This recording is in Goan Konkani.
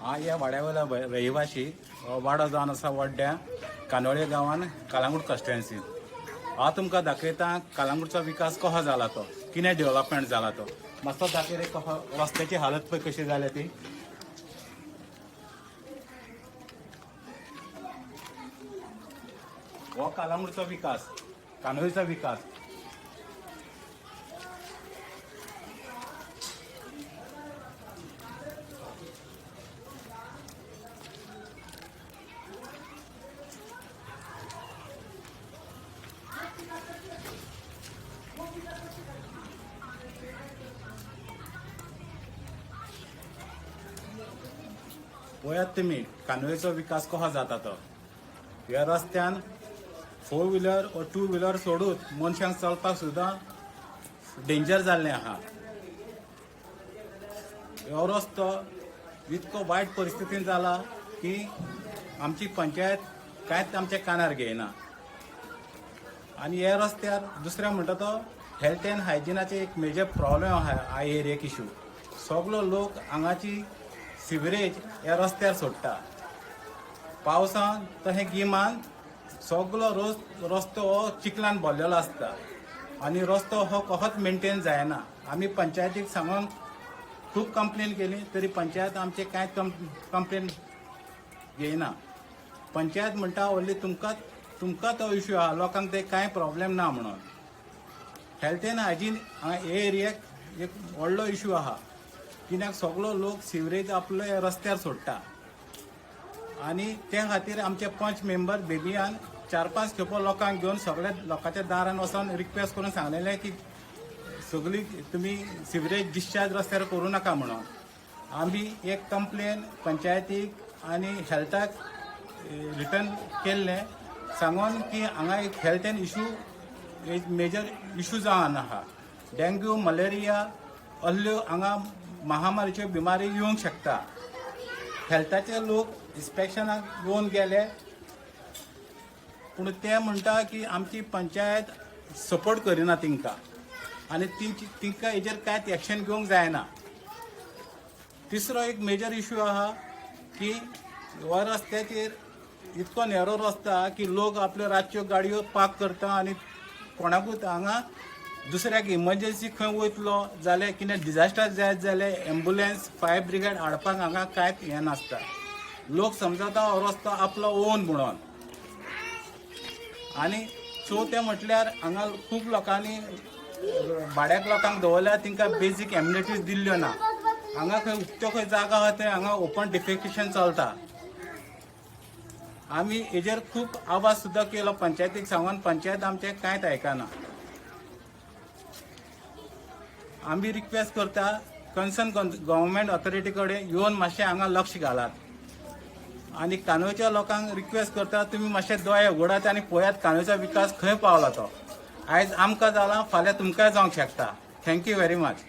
हांव ह्या वाड्या वयलो रहिवाशी. हो वाडो जावन आसा वड्ड्या कांदोळे गांवान, कालांगूट कॉन्स्टिट्युएन्सीन. हांव तुमकां दाखयता कालांगूटचो विकास कसो जाला तो, कितें डेव्हलपमेंट जाला तो. मातसो दाखय रे, कसो रस्त्याची हालत पळय कशी जाल्या ती. हो कालांगूटचो विकास, कांदोळीचो विकास. पळयात तुमी कांदोळीचो विकास कसो जाता तो. ह्या रस्त्यान फोर व्हिलर ओ टू व्हिलर सोडूच मनशांक चलपाक सुद्दां डेंजर जाल्लें आहा. हो रस्तो इतको वायट परिस्थितीन जाला की आमची पंचायत कांयच आमच्या कानार घेयना. आनी ह्या रस्त्यार दुसरें म्हणटा तो हेल्थ एंड हायजिनाचे एक मेजर प्रॉब्लेम आहा. ह्या एरियेक इशू, सगलो लोक हांगाची सिवरेज ह्या रस्त्यार सोडटा. पावसान तशें गिमान सगलो रोज रस्तो हो चिखलान भरलेलो आसता आनी रस्तो हो कसोच मेंटेन जायना. आमी पंचायतीक सांगून खूब कंप्लेन केली तरी पंचायत आमचे कांय कंप्लेन घेयना. पंचायत म्हणटा ओन्ली तुमकां तुमकां तो इशू आहा, लोकांक ते कांय प्रॉब्लेम ना म्हणून. हेल्थ एंड हायजीन हांगा हे एरियाक एक व्हडलो इशू आहा, कित्याक सगलो लोक सिवरेज आपले रस्त्यार सोडटा. आनी ते खातीर आमचे पंच मेंबर बेबियान 4-5 खेपो लोकांक घेवन सगळ्या लोकांच्या दारान वचोन रिक्वेस्ट करून सांगलेलें की सगळी तुमी सिवरेज डिस्चार्ज रस्त्यार करूं नाका म्हणून. आमी एक कंप्लेन पंचायतीक आनी हेल्थाक रिटर्न केल्लें सांगून की हांगा एक हेल्थ एंड इशू, एक मेजर इशू जावन आहा. डेंग्यू, मलेरिया असल्यो हांगा महामारीच्यो बिमारी येवंक शकता. हेल्थाचे लोक इन्स्पेक्शनाक येवन गेले, पूण ते म्हणटा की आमची पंचायत सपोर्ट करिना तिंकां आनी तेंची तिंकां हेजेर कांयच एक्शन घेवंक जायना. तिसरो एक मेजर इशू आहा की हो रस्त्याचेर इतको नेरो रस्तो आहा की लोक आपल्यो रातच्यो गाडयो पार्क करता आनी कोणाकूच हांगा दुसऱ्याक इमर्जन्सी खंय वयतलो जाल्यार, कितें डिजास्टर जायत जाल्यार एम्बुलन्स, फायर ब्रिगेड हाडपाक हांगा कांयच हें नासता. लोक समजता हो रस्तो आपलो ओन म्हणून. आनी चवथें म्हटल्यार हांगा खूब लोकांनी भाड्याक लोकांक दवरल्या, तांकां बेजीक एम्युनिटीज दिल्ल्यो ना. हांगा खंय उक्त्यो खंय जागा आहा थंय हांगा ओपन डिफेकेशन चलता. आमी हेजेर खूब आवाज सुद्दां केलो पंचायतीक सांगून, पंचायत आमचें कांयच आयकना. आमी रिक्वेस्ट करता कन्सर्न गव्हर्मेंट ऑथॉरिटी कडेन येवन मातशें हांगा लक्ष घालात आनी कांदोळच्या लोकांक रिक्वेस्ट करता, तुमी मातशे दोळे उगडात आनी पळयात कांदोळचो विकास खंय पावला तो. आयज आमकां जाला, फाल्यां तुमकांय जावंक शकता. Thank you very much.